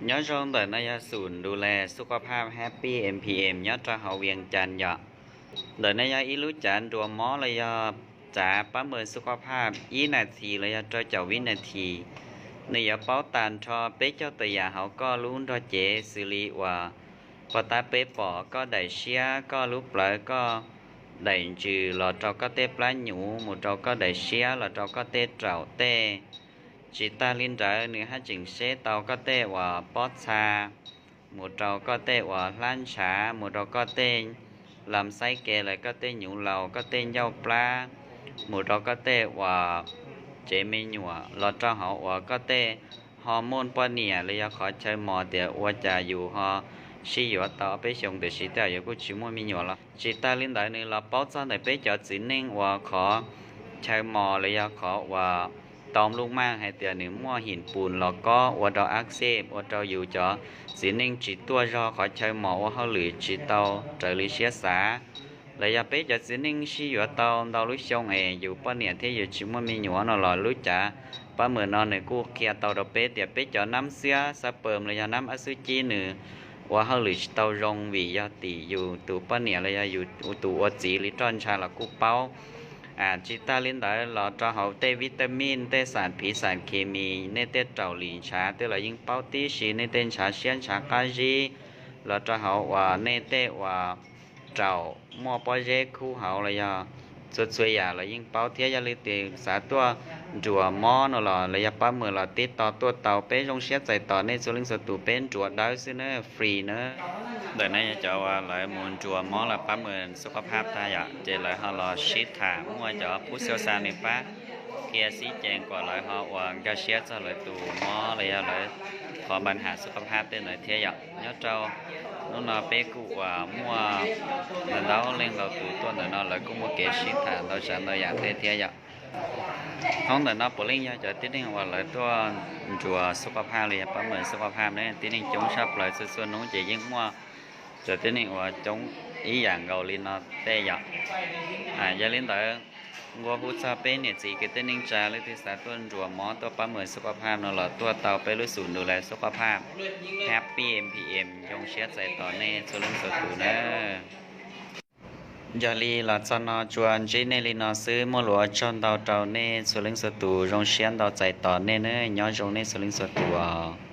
Nyob zoo, ntawm no yog ศูนย์ดูแลสุขภาพ Happy M P M nyob rau hauv Vias Cas yom. Ntawm no yog ib lub cav nruas mob los yog cav pab mus xub qab phaj ib nas this los yog rau caum vib nas this. Nws yuav paub tag nrho peb caug tawm yam hauv koj lub nrog cev xws li uas pov tab peb pom koj daim siab, koj lub plawv, koj daim ntsws los rau koj tej plab nyuv, mus rau koj daim siab los rau koj tej raum tej. Tsis tag li ntawd nws haj tseem seb tau koj tej uas pob txha, mus rau koj tej uas hlab ntshav, mus rau koj tej lam xaib ke lawm, koj tej nyuv laus, koj tej ncauj plab, mus rau koj tej uas tsev me nyuam, los rau hauv uas koj tej hormone poj niam los yog qhov chaw mos tias ua cas yus ho sib yuav tau ob peb xyoos tiam sis tej zaum yuav kuj tsis muaj me nyuam los. Tsis tag li ntawd nws los paub txog ntawm peb cov txiv neej uas qhov chaw mos los yog qhov uas tau lub maj hais tias nws muaj him pus los kob ua rau ab xej ua rau yus cov txiv neej tsis tuaj zog, qhov chaw mos ua hauj lwm tsis tau raws li siab xav. Los yog peb cov txiv neej sib yuav tau ntau lub xyoo es yus poj niam thiab yus tsis muaj me nyuam no los lub cav pab mus no nws kuj qhia tau rau peb tias peb cov nab xiab xab pem los yog nab ab xub cib nws ua hauj lwm tsis tau zoo vim yog tim yus tus poj niam los yog yus tus ua txiv li roj ntsha los kuj paub. Tsis tag li ntawd los rau hauv tej vitamin, tej xam phiv xam khes mis, nej tej raum lim ntshav tej los yeej paub tib si, nej tej ntshav siab ntshav qab zib, los rau hauv uas nej tej uas raum muaj pob zeb khub hauv los yog txhua txhua yam los yeej paub thiab. Yog li tis xav tuaj nruas mob no los los yog pab mus los tib to tuaj tau, peb zoo siab txais tos nej txhua leej txhua tus, peb nruas dawb xwb na, free na. Ntawm no yog cov uas lawv mus nruas mob los pab mus xub qab phaj tag yom, ces lawv ho los sib tham, muaj cov pub xyoo xa nws pab qhia xib cees kom lawv ho ua nkag siab txog lawv tus mob los yog lawv qhov npa ham xub qab phaj tej ntawd thiab yom. Nyob rau hnub no peb kuj uas muaj ntau leej ntau tus tuaj ntawm no, lawv kuj muaj kev sib tham ntau tsav ntau yam tej thiab yom. Hauv ntawm no puav leej yog cov tib neeg uas lawv tuaj nruas xub qab phaj los yog pab mus xub qab phaj ne, tib neeg coob tshaj plaws, txhua txhua hnub ces yeej muaj cov tib neeg uas coob ib yam nkaus li no tej yom. Yog li ntawd, nqua hu txog peb niam txiv kwv tij neej tsa leej twg xav tuaj nruas mob tuaj pab mus xub qab phaj no los tuaj tau peb lub xum ntus lawm, xub qab phaj Happy M P M zoo siab txais tos nej txhua leej txhua tus na. Yog li los txog no tsuas ntsib nej li no xwb, muaj lus ua tsaug ntau rau nej txhua leej txhua tus, zoo siab ntau txais tos nej na, nyob zoo nej txhua leej txhua tus os.